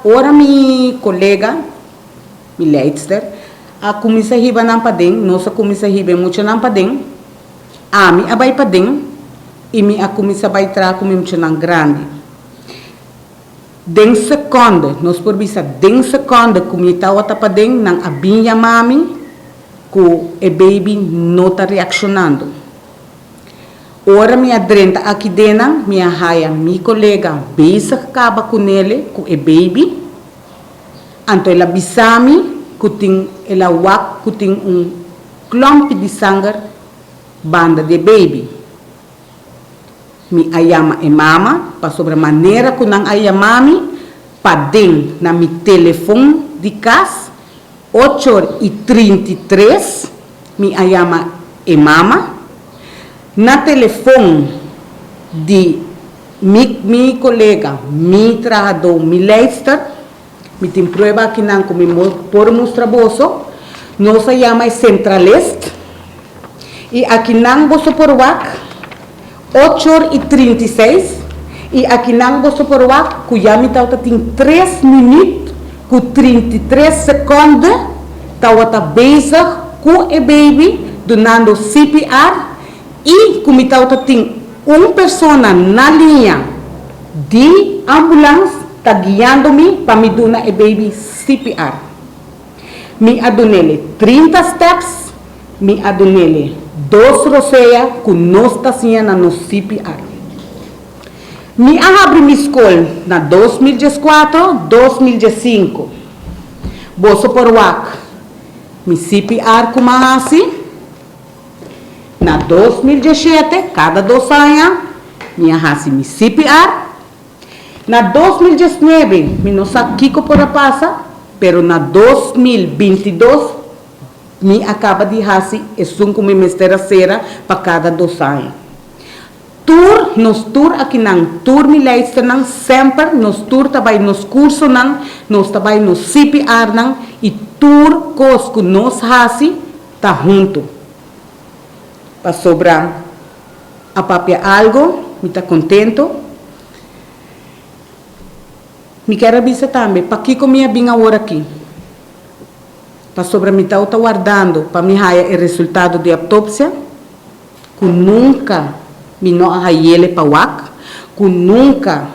Ora mi kolega, mi leidster, a kuminsá hiba nan paden, nos a kuminsá hiba e muchanan paden, ami a bai paden i mi a kuminsá bai traha ku mi muchanan grandi. Den sekonde, nos por bisa den sekonde ku mi tawata paden, nan a bin yama mi ku e baby no ta reakshonando. Ora mi a drenta aki denan, mi a haya mi kolega bezig kaba ku nele ku e baby. Anto el a bisa mi ku tin el a wak ku tin un klòmpi di sanger banda di e baby. Mi a yama e mama pasobra manera ku nan a yama mi paden na mi telefon di kas Ocho or i 33 mi a yama e mama na telefon di mi mi kolega, mi trahadó, mi leidster, mi tin prueba akinan ku mi por mustra boso, nos a yama e centralist i akinan boso por wak ocho or i 36 i akinan boso por wak ku ya mi tabata tin tres minüt ku 33 sekònde tabata bezig ku e baby dunando CPR i ku mi tabata tin un persona na liña di ambulans ta guiando mi pa mi duna e baby CPR. Mi a dunele 30 steps, mi a dunele dos rosea ku nos ta siña na nos CPR. Mi a habri mi skol na 2014, 2015. Boso por wak mi CPR ku m'a hasi. Na 2017, kada 2 aña, mi a hasi mi CPR. Na 2019, mi no sa kiko por a pasa, pero na 2022 mi a kaba di hasi esun ku mi mester a sera pa kada 2 aña. Tur, nos tur akinan, tur mi leidsternan, semper nos tur ta bai nos kursonan, nos ta bai nos CPR-nan i tur kos ku nos hasi ta huntu. Pasobra a papia algo, mi ta kontentu. Mi kier a bisa tambe, pakiko mi a bin awor aki? Pasobra mi ta wardando pa mi haya e resultado di autopsia, ku nunka mi no a hayele pa wak, ku nunka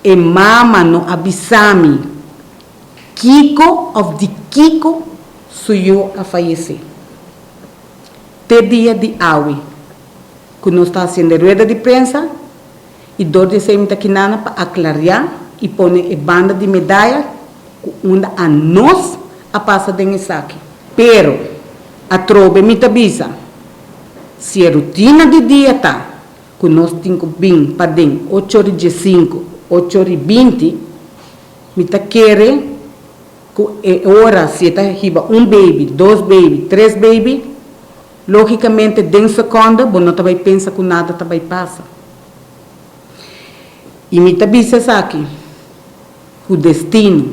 e mama no a bisa mi kiko òf di kiko su yu a fayesé. Te dia di awe, ku nos ta hasiendo rueda di prensa, i dor di esei mi ta kinana pa aklariá i pone e banda di medaya ku unda a nos a pasa den esaki. Pero, atrobe mi ta bisa, si e rutina di dia ta ku nos tin ku bin paden 8:15, 8:20, mi ta kere ku e ora si e ta hiba un baby, dos baby, tres baby, lógikamente den sekonde bo no ta bai pensa ku nada ta bai pasa. I mi ta bisa esaki ku destino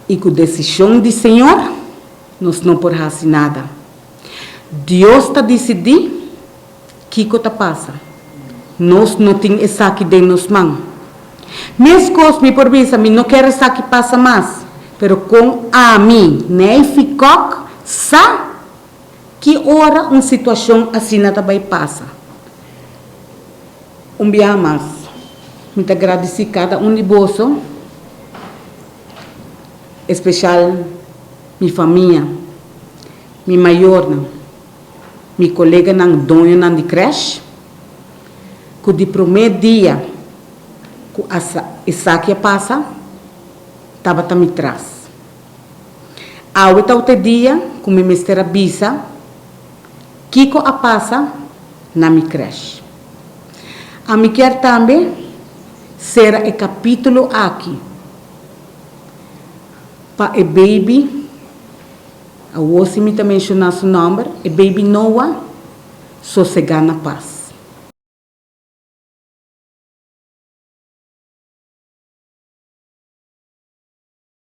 i ku desishon di Señor nos no por hasi nada. Dios ta disidí kiko ta pasa. Nos no tin esaki den nos man. Meskos mi por bisa mi no kier esaki pasa mas, pero kon ami, Neyfi Kock, sa ki ora un situashon asina ta bai pasa. Un biaha mas, mi ta gradisí kada un di boso, espesial mi famia, mi mayornan, mi koleganan doñonan di krèsh, ku di promé dia ku esaki a pasa, tabata mi tras. Awe ta otro dia ku mi mester a bisa kiko a pasa na mi krèsh. Ami kier tambe sera e kapítulo aki pa e baby, awor si mi ta menshoná su nòmber, e baby Noah, sosegá na pas.